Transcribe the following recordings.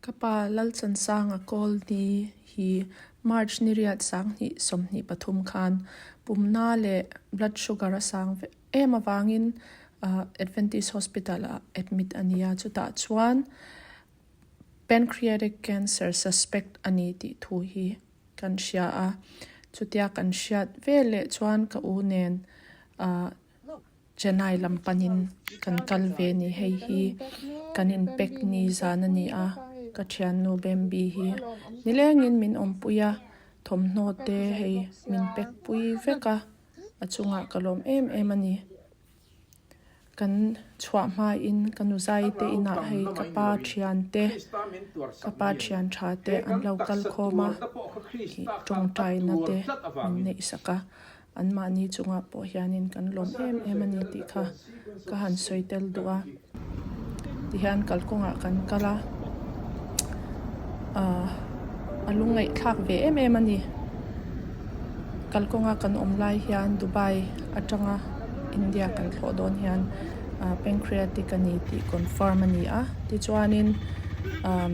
Ka pa Lalchansanga Kawlni hi March ni riat 2023 khan pumna leh blood sugar a sang em avangin Adventist Hospital ah admit a ni a, chutah chuan Pancreatic cancer suspect a ni tih thu hi kan hria a, chutia kan hriat veleh chuan ka u nen Chennai lam panin kan kal ve ni hei hi kan in pack ni zan a ni a, ka thiannu Bambi hi nilengin min awmpui a, thawmhnaw te hei min pack pui vek a, a chungah ka lawm em em a ni. Kan chhuah hmain ka nu zai te inah hei ka pa thian te, ka pa thian tha te an lo kal khawm a, ih tawngtaina te min neih sak a. Anmahni chungah pawh hianin kan lawm em em a ni tih kha ka han sawi tel duh a. Tihian kalkawngah kan kal a, ahh a lungngaihthlak ve em em a ni. Kalkawnga kan awm lai hian Dubai atanga India kan thlawh dawn hian ahh pancreatic a ni tih confirm a ni a. Tichuanin umm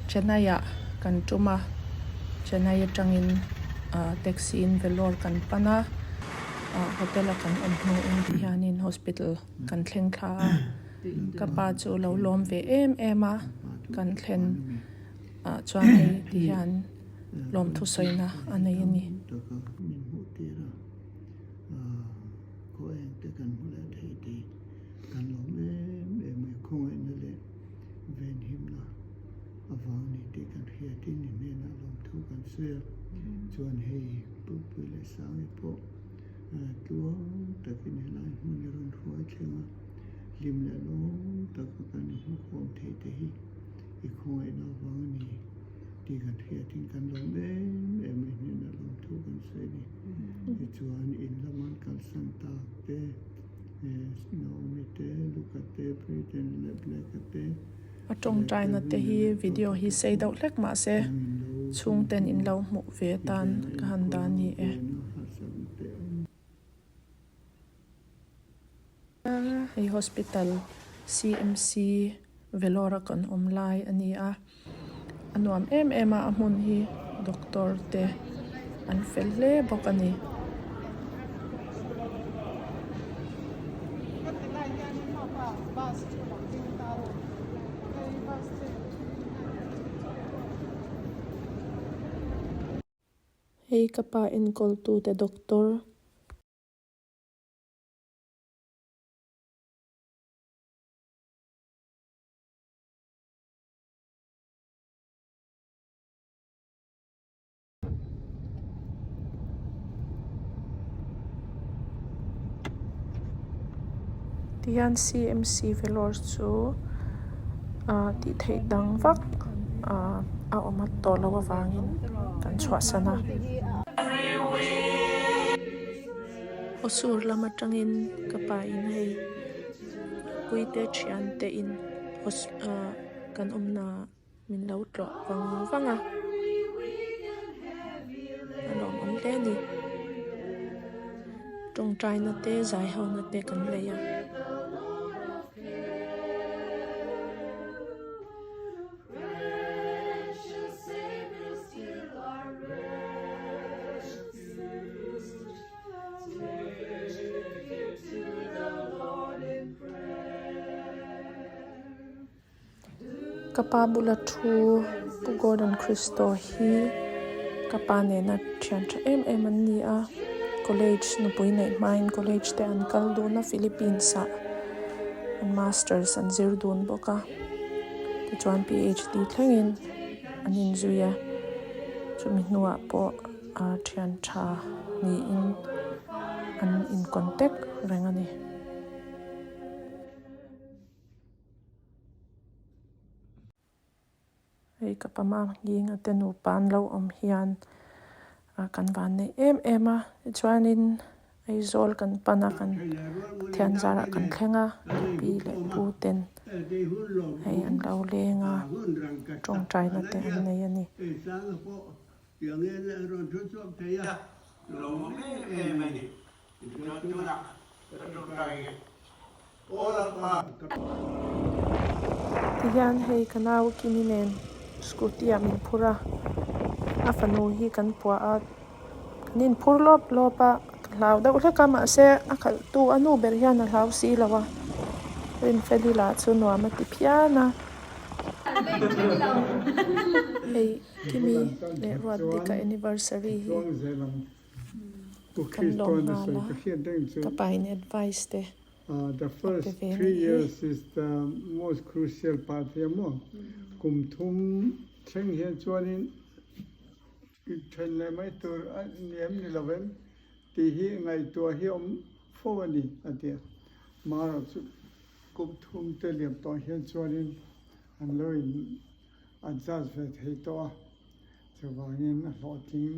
Chennai ah kan tum a, Chennai atangin ahh taxi in Vellore kan pan a, ahh hotel a kan awm hnuin tihianin hospital kan thleng thla a, ka pa chu lo lawm ve em em a, kan thlen ah chuan hei tihian lawmthu sawina a nei a ni. Venhimna avang ni tih kan hriatin i hnenah lawmthu kan sawi a, chuan hei Pukpui leh Sangi pawh tluang takin helai hmun i rawn hruai thleng a, hlim leh lawm taka kan inhmukhawm theih te hi i khawngaihna avang a ni tih kan hriatin kan lawm em em a, i hnenah lawmthu kan sawi a ni. Tichuan in lama an kalsan tak te. Naomi te, Luka te, Brayden leh Blake-a te. A tawngtaina te hi video hi sei deuh hlek mah se chhungten in lo hmuh ve atan ka han dah ni e. Hei hospital CMC Vellore a kan awm lai a ni a, a nuam em em a, a hmun hi doctor te an fel hle bawk a ni. Hei ka pa enkawl tute doctor. Tihian CMC Vellore chu ah tih theih dang vak ah a awm a tawh loh avangin kan chhuahsan a. Hosur lam atangin ka pa in hei puite thian te in ah kan awmna min lo tlawh vang vang a a lawmawm hle a ni tawngtaina te zai ho na te kan nei a. Ka pa bula thu Pu Gordon Christo hi ka pa nena thian tha em em an ni a college nupui neih hmain college te an kal dun a Philippines ah an masters an zir dun bawk a tichuan PhD thlengin an inzui a chumi hnuah pawh a thian tha niin an in contact reng a ni. Hei ka pa mam nginga te nupa an lo awm hian kan van neih em em a tichuanin Aizawl kan pan a kan thian zarah kan thleng a ka pi leh pu ten hei an lo leng a tawngtaina te an nei a ni. Tihian hei ka nau Kimi nen. Scooty ah min phur a, a fanu hi kan puah a, kan inphur lawp lawp a, ka hlau deuh hlek a mahse a khalh tu a nu ber hian a hlau si lo a, Rinfeli lah chu nuam a ti phian a. Hei Kimi leh Ruatdika anniversary hi kan lawm nghal a, ka pa in advice te. The first 3 years is the most crucial part hi a maw? Kum thum thleng hian chuanin then leh mai tur a ni em ni lo em tih hi ngaihtuah hi awm fo a ni a ti a. Marawh chu kum thum te liam tawh hian chuanin an lo in adjust ve thei tawh a, chuvangin a hlawhtling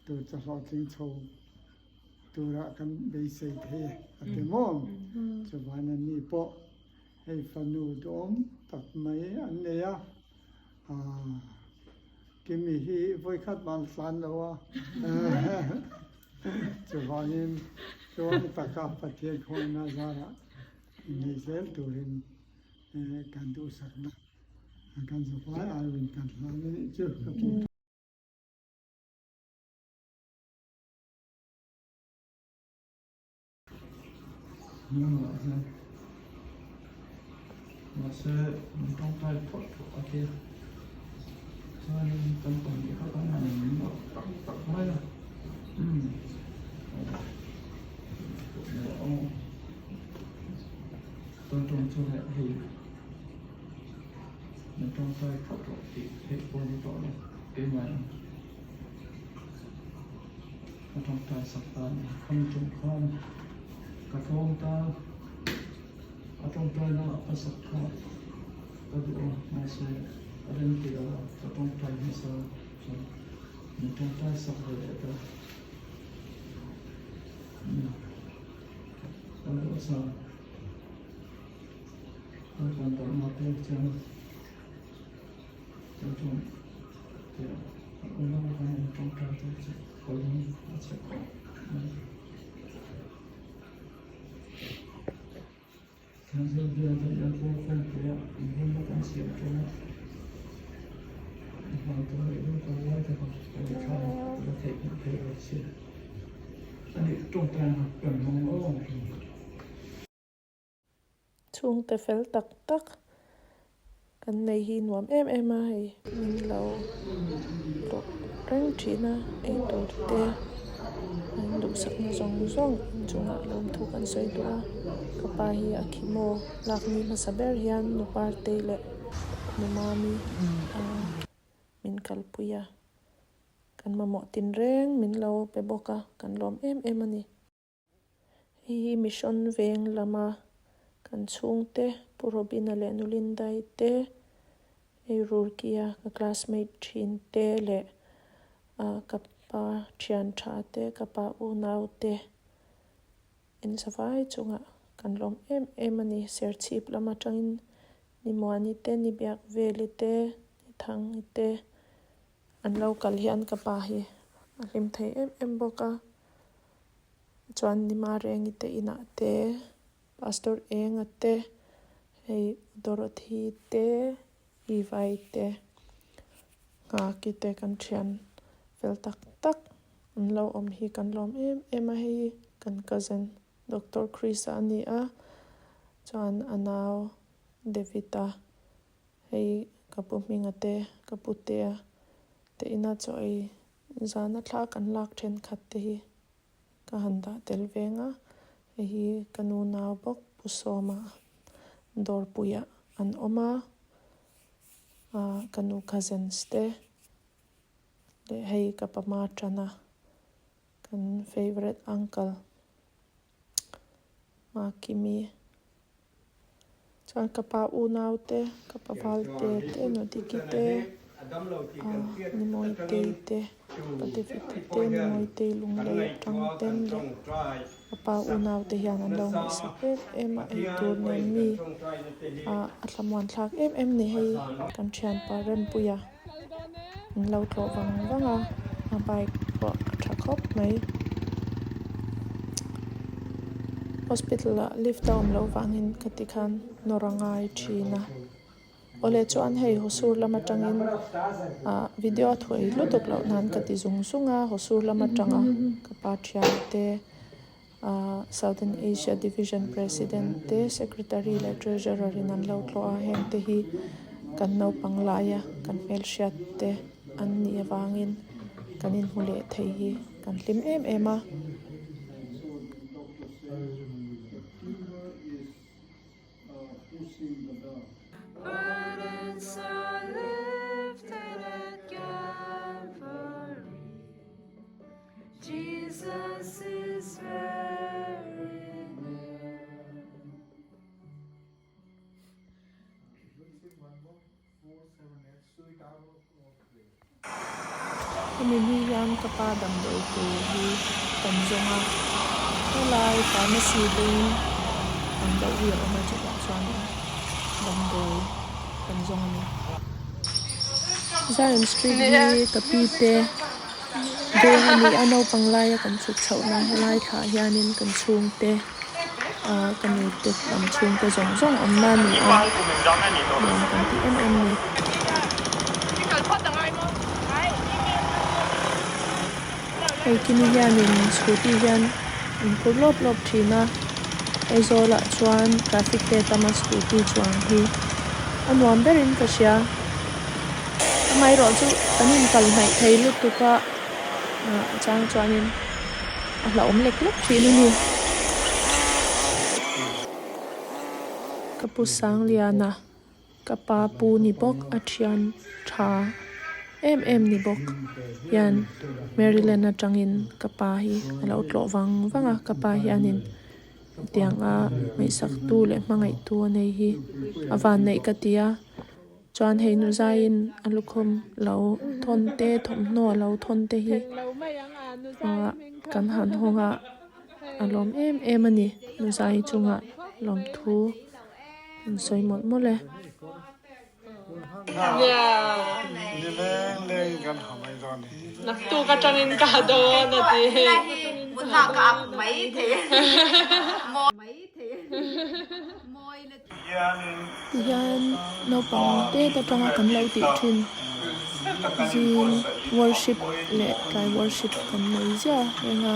tur chu hlawhtling chho Turah kan beisei thei e a ti maw? Chuvan an ni pawh hei fanu duhawm tak mai an nei a, Kimi hi vawikhat mah an tlan lo a, chuvangin tluang taka Pathian khawngaihna zarah innei zel turin kan duhsakna kan zufai aiin kan hlan a nih chu ka pu. Nangmah hian mahse min tawngtai phawt phawt a tia chuanin kan pahnih kha kan han inmawlh tak tak mai a umm tun tum chu hei min tawngtai phawt rawh tih theih pawh ni tawh lo keimah in. Ka tawngtai sak ta a ni. Khami tum khan ka tlawm ta a tawngtai na ka sak kha ka duh a mahse a rem ti lo a ka tawngtai hmasa chuan min tawngtai sak ve leh ta kan duh sa kan kan darh na te chuan Chu chuan a unau khan an tawngtai te chu ka lung a chhe khawp mai. Thlanzil bial te airport kawngpuia inhawngna kan siam tawng a, vanduai lung kal lai te kha ka mitthla a la theihnghilh thei lo si. A nih tawngtaina kan hmang aw. Chhungte fel tak tak kan nei hi nuam em em a hei min lo tlawh reng thin a eitur te an duhsakna zawng zawng inchungah lawmthu kan sawi duh a ka pa hi a khi maw lak ni hmasa ber hian nu partei leh nu mami ah min kalpui a kan mamawh tinreng min lo pe bawk a kan lawm em em a ni. Hei hi Mission veng lama kan chhungte Pu Robina leh Nu Lindai te hei Roorkee-a ka classmate thin te leh ah ka pa thian tha te ka pa unau te in zavai chungah kan lawm em em a ni. Serchhip lam atangin ni Muani te ni Biakveli te ni Thangi te an lo kal hian ka pa hi a hlim thei em em bawk a. Chuan Nima Rengi te inah te, Pastor Enga te, hei Dorothy te, Ivai te, Nghaki te kan thian fel tak tak an lo awm hi kan lawm em em a hei kan cousin Doctor Chris-a a ni a, chuan a nau David-a hei ka pu hminga te, ka putea te ina chaw ei Zana thla kan lak thenkhat te hi ka han dah tel veng a, hei hi ka nu nau bawk Pu Sawma dawrpuiah an awm a, ah ka nu cousins te leh hei ka pa ma tana kan favourite uncle Makimi Chuan ka pa unau te, ka pa Valte te, Nudiki te, ah Nimawitei te, pa David-a te, Nimawitei Lunglei atang ten leh ka pa unau te hian an lo ngaihsak em em a, eitur nen mi ah a thlamuan thlak em em ni hei kan thianpa Rempuia an lo tlawh vang vang a, a bike pawh a tha khawp mai. Hospital ah lift a awm loh vangin ka ti khan nawr a ngai thin a. Awle chuan hei Hosur lam atangin ah video a thuai lutuk loh nan ka ti zung zung a, Hosur lam atanga ka pa thian te ah Southern Asia Division President te Secretary leh Treasurer in an lo tlawh a, heng te hi kan naupang laia kan hmelhriat te an nih avangin kan inhmu leh thei hi kan hlim em em a. Hemi ni hian ka pa damdawi tur hi kan zawng a, helai pharmacy beng ang deuh hi a awm a chutah chuan damdawi kan zawng a ni. Zion Street hi ka pi te veng a ni a, naupang laia kan chhuk chhohna helai thlah hianin kan chhungte ah ka nu te lam chhungte zawng zawng awmna a ni a, nuam kan tih em em ni. Hei kimi hianin scooty hian an phur lawp lawp thin a, Aizawl ah chuan traffic te tam a scooty chuang hi a nuam berin ka hria. Amaherawhchu kan inkal hnaih thei lutuk a, a chang chuanin a hlauhawm lek lek thin a ni. Ka pu Sangliana ka pa pu ni bawk a thian tha em em ni bawk hian Maryland atangin ka pa hi a lo tlawh vang vang a ka pa hianin hetianga ngaihsak tu leh hmangaih tu a nei hi a van neih ka ti a chuan hei nu zaiin a lukhum lo thawn te thawmhnaw a lo thawn te hi ah kan han hawng a a lawm em em a ni nu zai chungah lawmthu. An sawi mawlh mawlh e. Tihian naupang te atanga kan lo tih thin zing worship leh tlai worship kan nei ziah reng a,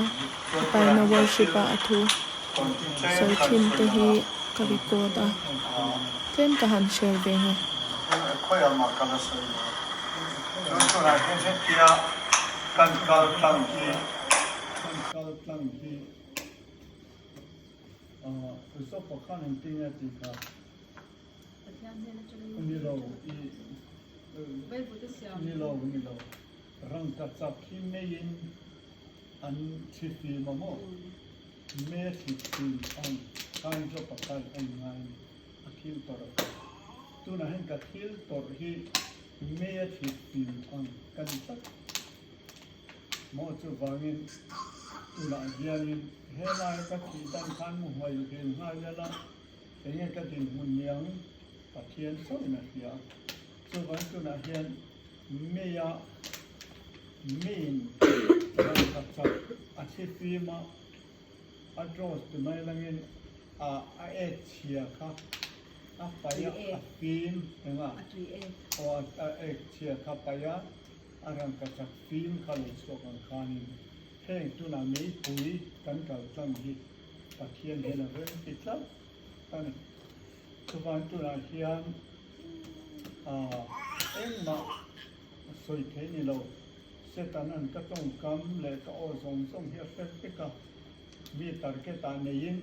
a paina worship ah a thu sawi thin te hi. Ka record a, tlem ka han share ve nge. Me thli ang khan job a khan a inngai a ni, a thil tawrh a kha. Tunah hian ka thil tawrh hi me a thli ang ka ni tlat. Maw chuvangin tunah hianin helai ka thih dan khan mu hmai hil nghal ila enge ka dinhmun niang Pathian chauhin a hria. Chuvangin tunah hian mei a Main rangkachak a thi fim a, a draws ti mai langin a a ek chhia kha a paih a, a fim eng a, aw a ek chhia kha paih a, a rangkachak fim kha lo chhuak ang khanin heng tunah meipui kan kal tlang hi Pathian hian a rem ti tlat a ni. Chuvang tunah hian engmah sawi thei ni lo. Setanan ka tawngkam leh ka aw zawng zawng hi a hre vek a, mi target ah neiin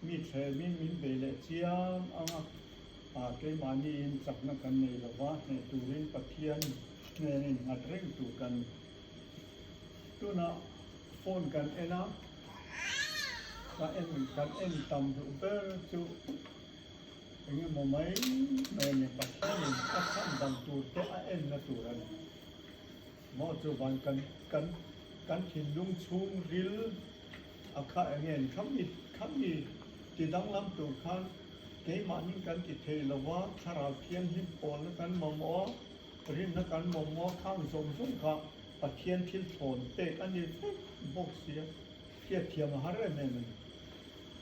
mi thlemin min bei leh chiam ang a, keimahniin chakna kan nei lo va, hneh turin Pathian hnenin nghat reng tur kan ni. Tunah phone kan en a, ka en kan en tam duh ber chu Eng emaw mai mai a ni, Pathianin a chhan dang tur te a enna tur a ni. Maw chuvan kan kan kan thinlung chhung ril a kha eng nge ni khami khami ti danglam tur khan keimahnin kan ti thei lo va, thlarau thianghlim pawlna kan mamawh a, rinna kan mamawh a, khang zawng zawng kha Pathian thil thlawn pek a ni vek bawk sia, hriatthiam a har em em a ni.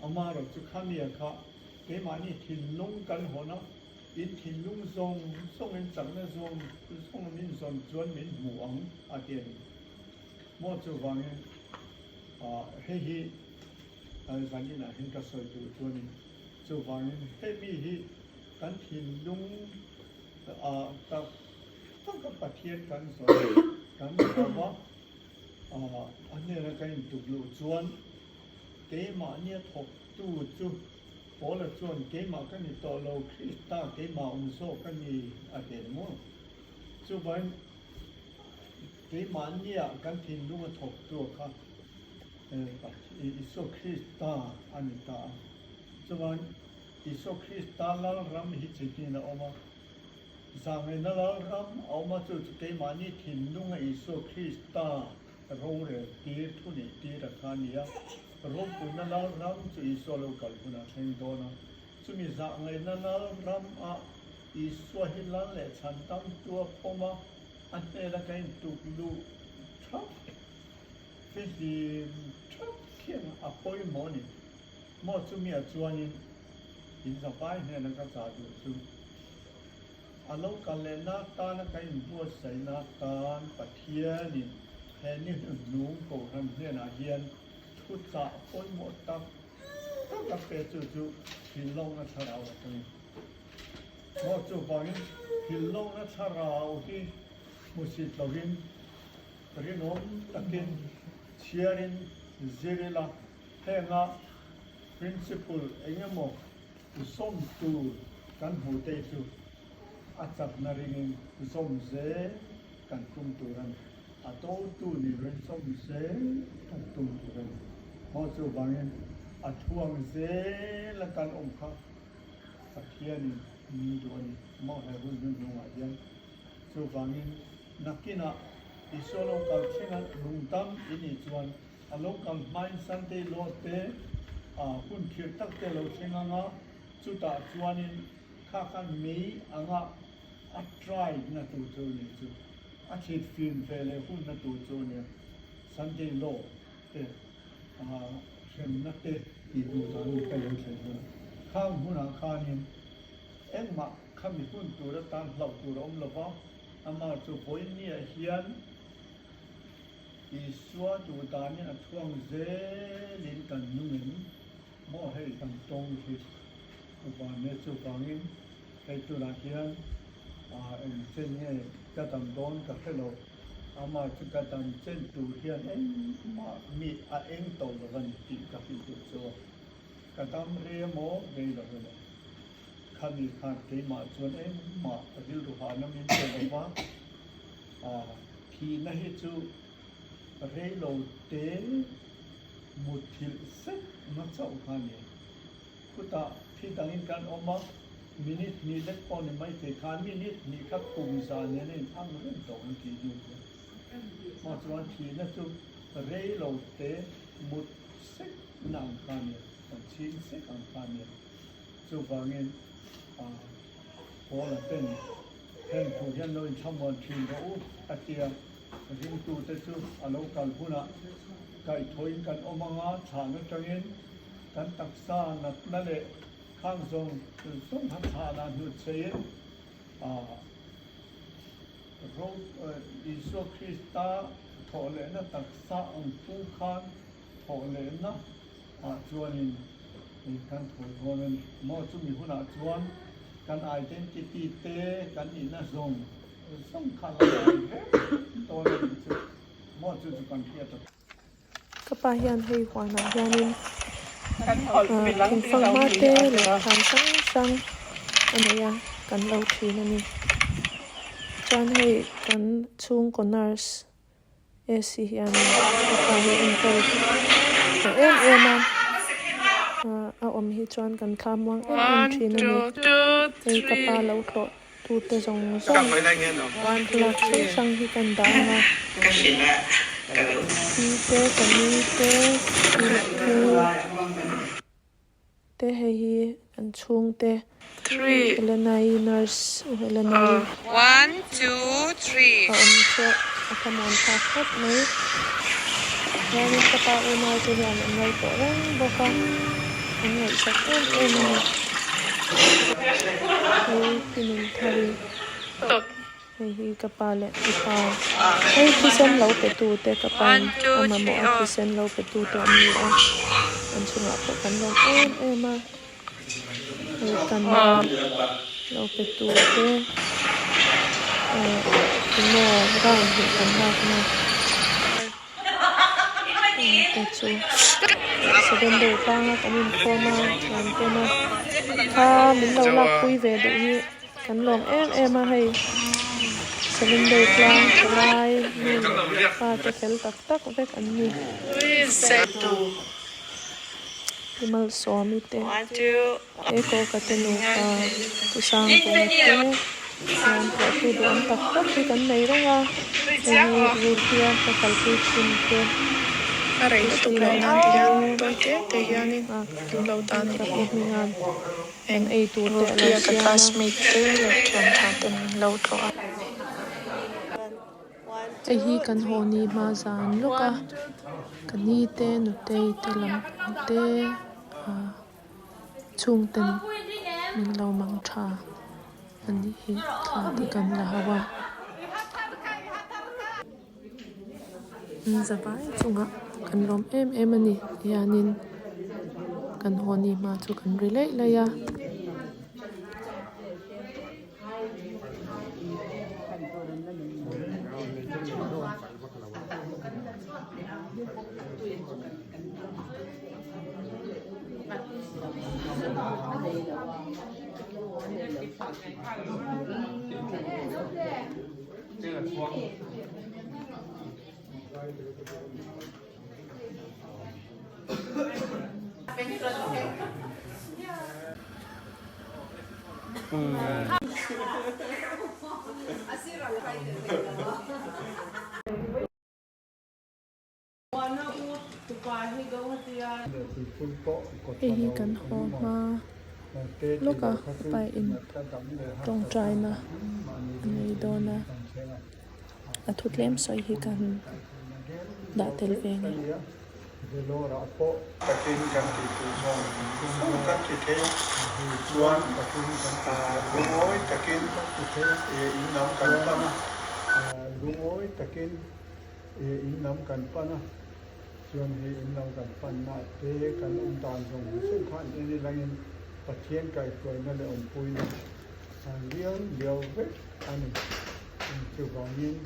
Amaherawhchu khami a kha Keimahni thinlung kan hawn a, In thinlung zawng zawngin chakna zawng zawng min zawn chuan min hmu ang a ti a ni. Maw chuvangin hei hi zaninah hian ka sawi duh chu a ni. Chuvangin hemi hi kan thinlung tak taka Pathian kan zawn kan hlau a, a hnena kan intukluh chuan keimahnia thawktu chu Paula chuan, Keimah ka ni tawh lo, Krista keimah awm zawk a ni, a ti a ni maw? Chuvangin keimahnia kan thinlung a thawktu kha Isua Krista a ni ta a. Chuvangin Isua Krista Lalram hi chi hnin a awm a, zangaihna Lalram a awm a, chu chu keimahni thinlunga Isua Krista rorel tir, thu neih tir a kha a ni a. Ropuina Lalram chu Isua lo kal hunah thleng dawn a, chumi zahngaihna Lalram ah Isua hi lal leh chhan tam tua pawm a, a hnena ka intuk luh thap fihlim thap khian a pawimawh a ni. Maw chumi ah chuanin in zavai hnena ka chah duh chu a lo kal leh na tana ka inbuatsaihna tan Pathianin he ni hnuhnung Kohhran hnenah hian Thuchah pawimawh tak tak a pe chu chu Hrilhlawkna thlarau a tawng. Maw chuvangin Hrilhlawkna thlarau hi hmusit lovin rinawm takin chhiarin zir ila henga principle eng emaw zawm tur kan hmuh te chu a chakna ringin zawm zel kan tum tur a ni. A totu ni lovin sawm zel kan tum tur a ni. Maw chuvangin a thuang zel a kan awm kha Pathianin min duh a ni. Maw he hun hnuhnungah hian chuvangin nakinah Isua lo kal thleng a lungdam i nih chuan a lo kal hmain Sunday law te hun khirh tak te a lo thleng ang a, chutah chuanin kha khan mei anga a try na tur chu a nih chu. A thlit fim ve leh hun na tur chu a nia. Sunday law te hremna te tih duh dan in ka lo thlen hun a. Khang hunah khanin engmah khami hun tur atan hlauh tur a awm lo va, amah chu vawinia hian Isua duh danin a thuang zelin kan nungin maw hei kan tawng hi vane chuvangin hei tunah hian eng chen nge ka dam dawn ka hre lo, amah chu ka dam chen tur hian engmah mi a eng tawh lo a ni tih ka hrilh duh chu a, ka dam rei emaw rei lo emaw khami khan keimah chuan engmah rilru hahna min pe lo va, thihna hi chu rei lo te mutthilh zet na chauh kha a ni. Khutah thi dangin kan awm a, minute hnih lek pawh ni mai thei khan minute hnih kha kum zan nen a inang reng tawh ang tih hnu chuan hma chuan thihna chu rei lo te mut sek na ang kha a ni a, kan chhing sek ang kha a ni a. Chuvangin Paula ten heng thu hian lo inthlamuan thin rawh u a ti a, ringtute chu a lo kal hunah kaihthawhin kan awm anga chhahna tangin kan taksa natna leh khang zawng zawng kha chhahna hnut cheiin ro Isua Krista thawhlehna taksa ang pu khan thawhlehna ah chuanin kan thawi dawn a ni. Maw chumi hunah chuan kan identity te kan nihna zawng zawng kha la ngai vek dawn a nih chu. Maw chu chu kan hriat a. Ka pa hian hei huanah hianin thingfang hma te leh thlai hrang hrang a nei a kan lo thin a ni. Chuan hei kan chhungkaw nurse AC hian ka pa hi enkawl tha em em a a awm hi chuan kan thla muang em em thin a ni. Hei ka pa lo tlawh. Tute zawng zawng lak hrang hrang hi kan dah ang a, pi te, ka ni te, pi leh pu te hei hi kan chhungte Helena-i nurse u Helena-i a awm pawh a thlamuan thlak khawp mai chuanin ka pa unau te hian an lo tawh reng bawk a an ngaihsak em em a ni. Hei pi Nunthari hei hi ka pa leh i pa hei thisen lo pe tu te ka pa in a mamawh a thisen lo pe tu te an ni a an chungah pawh kan lawm em em a hei kan lo pe tu te eh emaw round hnih kan lakna. Te chu secondary tlanga kan inkhawm a thian ten a kha min lo lakpui ve duh hi kan lawm em em a hei secondary tlang thalai nu leh pa te fel tak tak vek an ni. Pi Malsawmi te Eko ka te nupa Pu Sangpuma te hian tlawhtu duhawm tak tak hi kan nei reng a, hei hi Rulhia ka kalpui thin te A rei lutuk loh nan ti hian tawi te te hianin an lo dah a ka nih pu hi. hminga'n kan Eng ei tur te a lo Rulhia ka siam a. classmate te leh thiantha ten min lo tlawh a. Hei hi kan haw ni hma zan lawk a, ka ni te nutei te lam pang te ah. Chhungten min lo mang tha a nih hi thla te kan la ho a. Zavai chungah kan lawm em em a ni hianin kan haw ni hma chu kan ri laih laih a. Hei hi kan haw hma lawk a pa in tawngtaina a nei dawn a a thu tlem sawi hi kan dah tel ve a ni. Takin kan tih tur zawng zawng kan ti thei a, chuan lungawi takin in lam kan pan a, lungawi takin in lam kan pan a, chuan hei in lam kan panna te kan awm dan zawng zawng kha an en ilangin Pathian kaihhruaina leh awmpuina liau liau vek a ni. Chuvangin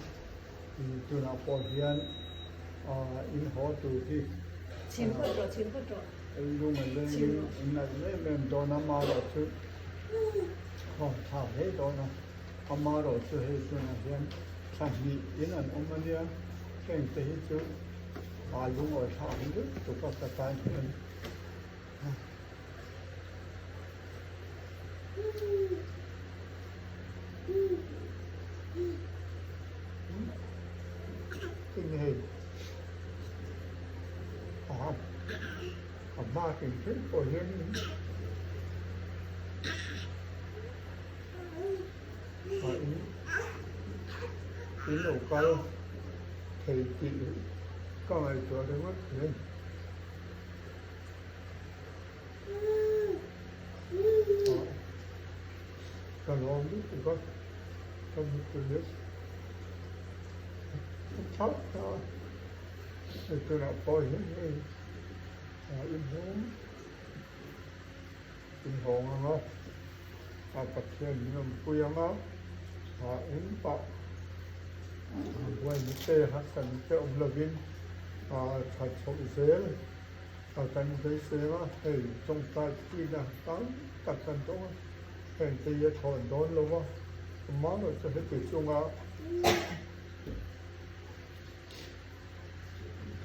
tunah pawh hian in haw tur hi lung a lengin in ngaih em em dawn a, amaherawhchu khawnthlak hle dawn a, amaherawhchu hei tunah hian thla hnih in an awm a nia, heng te hi chu a lungawi thlak lutuk a ka tan hian. In lo kal thei tih ka ngaihtuah ringawt mai. Ka lawm lutuk a, ka mutui a chauh ta a, hei tunah pawh hian hei inhawng ang a, a Pathian min awmpui ang a, engpah buaina te harsatna te awm lovin that chhoh zel. A kan beisei a, hei tawngtai puina tam tak kan tawng a, heng te hi a thawn dawn lo va, amaherawh chu heti chunga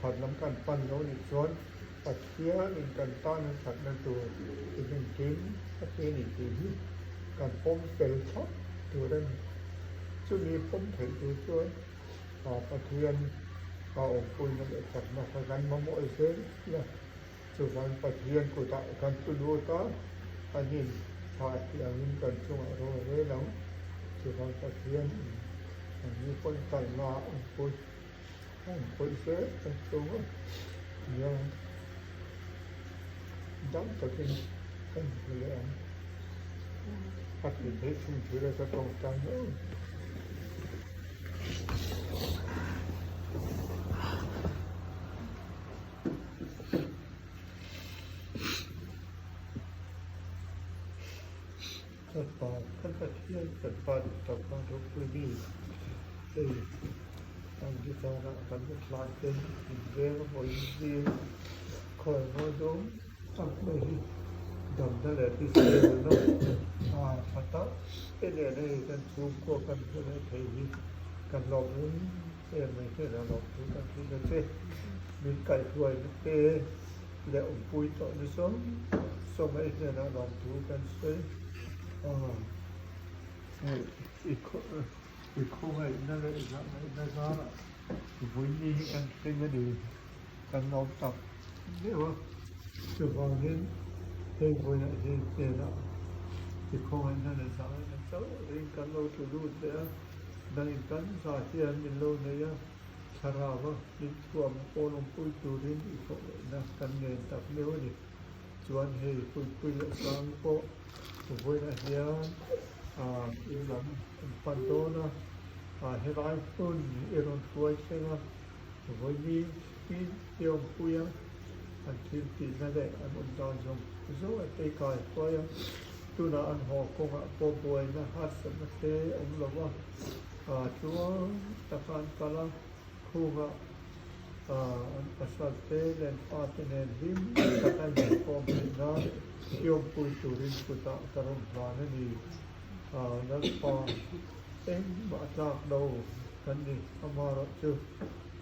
that lam kan pan lo nih chuan Pathianin kan tan a thatna tur i engkim a ti a ni tih hi kan pawm fel thlap tur a ni. Chumi pawm theih tur chuan Pathian a awmpuina leh chakna kha kan mamawh zel a, chuvang Pathian kutah kan tlu lut a, an in thah thiangin kan chungah ro a rel ang, chuvang Pathian in an ni pawn kalna ah awmpui a awmpui zel kan chung a, nia dam takin kan hmu leh ang. A tih theih chhun thil a ka tawngtai hlauh. Kan Pa, kan Pathian, kan Pa duh tak hmang ropui mi, hei kan guitar-ah kan hlai te in veng a vawiin zing khawi mawi dawng tak mai hi damna leh hriselna a tha tak te nen hei kan chhungkua kan hmu leh thei hi kan lawm em em mai hnenah lawm thu kan hrilh a che. Min kaihhruaina te leh awmpui tawh ni zawng zawng a i hnenah lawmthu kan sawi a, i i khawngaihna leh i zahngaihna zarah vawiin hi kan thleng a ni, kan lawm tak deuh a, chuvangin hei vawiinah hian hnenah i khawngaihna leh zahngaihna chauh ring kan lo tlu lut leh a, nangin kan za hian min lo nei a. Thlarau a min thuam pawl awmpui turin i thawh lehna kan ngen tak meuh a ni. Chuan hei Puipui leh Sang pawh vawiinah hian in lam an pan dawn a, helai hmun i rawn hruai thleng a, vawiini tin i awmpui a, an thil tihna leh an awm dan zawng zawng a tei kai hruai a, tunah an haw kawngah pawh buaina harsatna hle awm lo va. Tluang taka an kal a, khungah an pasal te leh an fate nen hlim taka inkhawm theih nan Tiawmpui turin kutah ka rawn hlan a ni. Lalpa, engmah tlak lo kan ni, amaherawhchu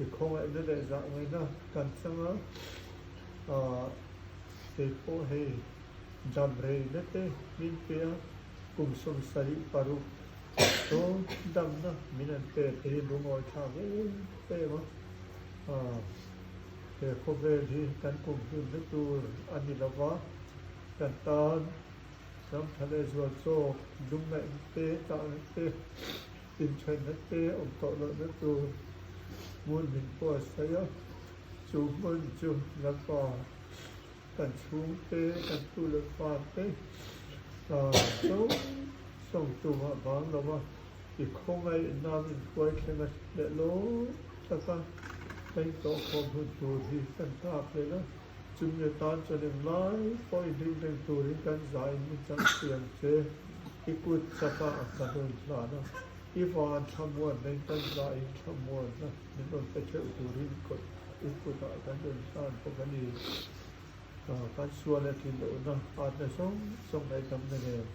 i khawngaihna leh zahngaihna kan chang a, kei pawh hei dam reina te min pe a, kum 76 Chu damna min an pek hi lungawi thlak em em a, he khawvel hi kan kum hlunna tur a ni lo va, kan tan ramtha leh zual chawk lungngaihna te, tahna te, inthenna te awm tawh lohna tur hmun min buatsaih a, chu hmun chu Lalpa kan chhungte, kan tu leh fate chu sawng tumah vang lo a, i khawngaihna min hruai thleng a leh lawm taka ka intawh khawm hun tur hi kan nghak hlel a, chumi atan chuan englai pawh i hlim reng turin kan zain min chang siam che, i kut chakah kan rawn hlan a, i van thlamuanna in kan zain thlamuanna min rawn pe theuh turin i kutah kan rawn hlan bawk a ni. Kan sual a tlin lohna atna zawng zawng ngaihdamna nen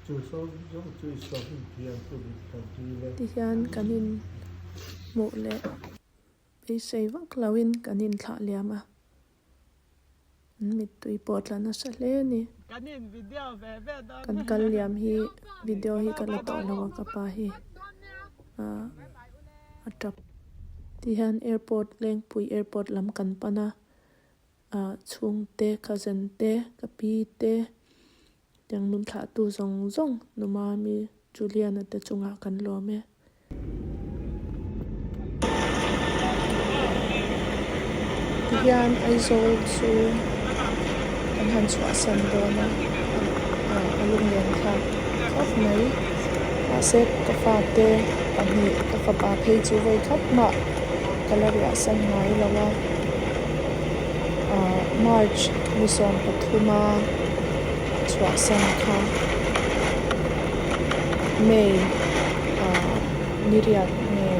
chu zawng zawng chu i sual hun thiam turin kan dil e. Tihian kan in hmuh leh beisei vak loin kan inthlah liam a, an mittui pawh tla nasa hle a ni. Kan kal liam hi video hi ka la tawh lo a ka pa hi a tap. Tihian airport Lengpui airport lam kan pan a. Ah chhungte cousin te ka pi te tiang min thlah tu zawng zawng Numami Juliana te chungah kan lawm e. Tihian Aizawl chu kan han chhuahsan dawn a ah a lunglen thlak khawp mai mahse ka fate pahnih ka fapa phei chu vawi khat mah ka la riahsan ngai lo a. ah March ni 13 a chhuahsan kha May ah ni riat nge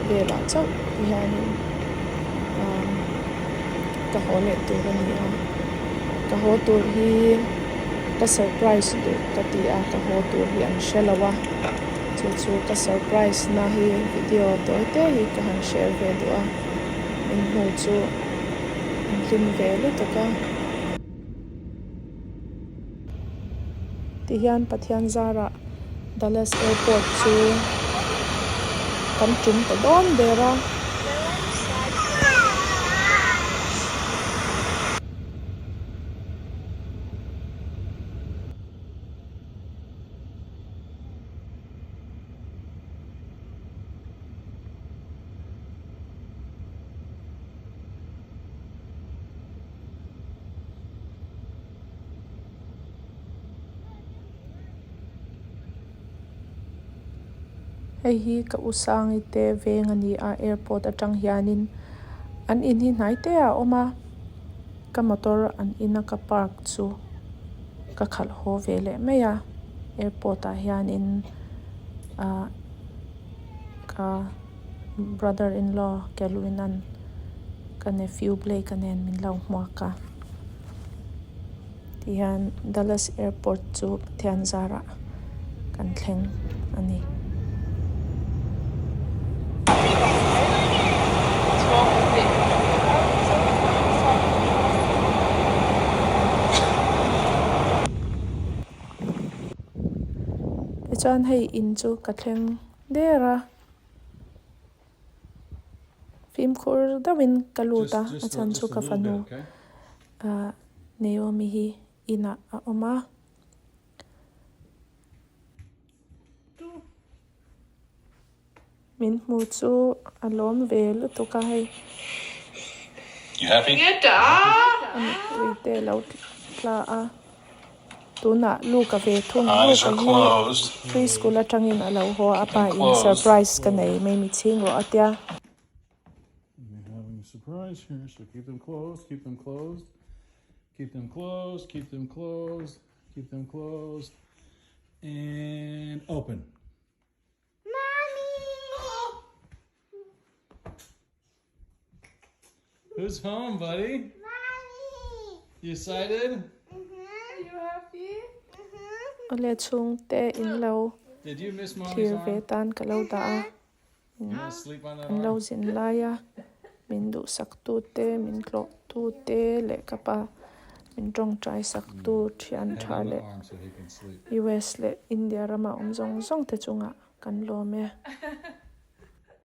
velah chauh hianin ah ka haw leh tur a ni a ka haw tur hi ka surprise duh ka ti a ka haw tur hi an hre lo a chu chu ka surprise na hi video tawi te hi ka han share ve duh a. In hmu chu an hlim ve lutuk a. Tihian Pathian zarah Dallas Airport chu kan tum ta dawn der a. Hei hi ka u Sangi te veng a ni a, airport atang hianin an in hi hnai te ah a awm a, ka motor an ina ka park chu ka khalh haw ve leh mai a, airport ah hianin ah ka brother in law Kelwin an ka nephew Blake a nen min lo hmuak a. Tihian Dallas Airport chu Pathian zarah kan thleng a ni. Tichuan hei in chu ka thleng der a. Fimkhur deuhin ka lut a, a chhan chu ka fanu ah Naomi hi inah a awm a. Min hmu chu a lawm ve lutuk a hei. A mittui te a lo tla a. Tunah Luke-a ve thung. Luke-a hi preschool atangin a lo haw a, a pa in surprise ka nei mai mi chhing rawh a tia. Who's home, buddy? Mommy! You excited? Are you happy? Awle chhungte in lo Did you miss mommy's thlir ve arm? tan ka lo dah a, You wanna sleep on that an lo arm? zin lai a, min duhsak tu te, min tlawh tu te leh ka pa min tawngtai sak tu thian Head tha on the leh arm so he can sleep. US leh India rama awm zawng zawng te chungah kan lawm e.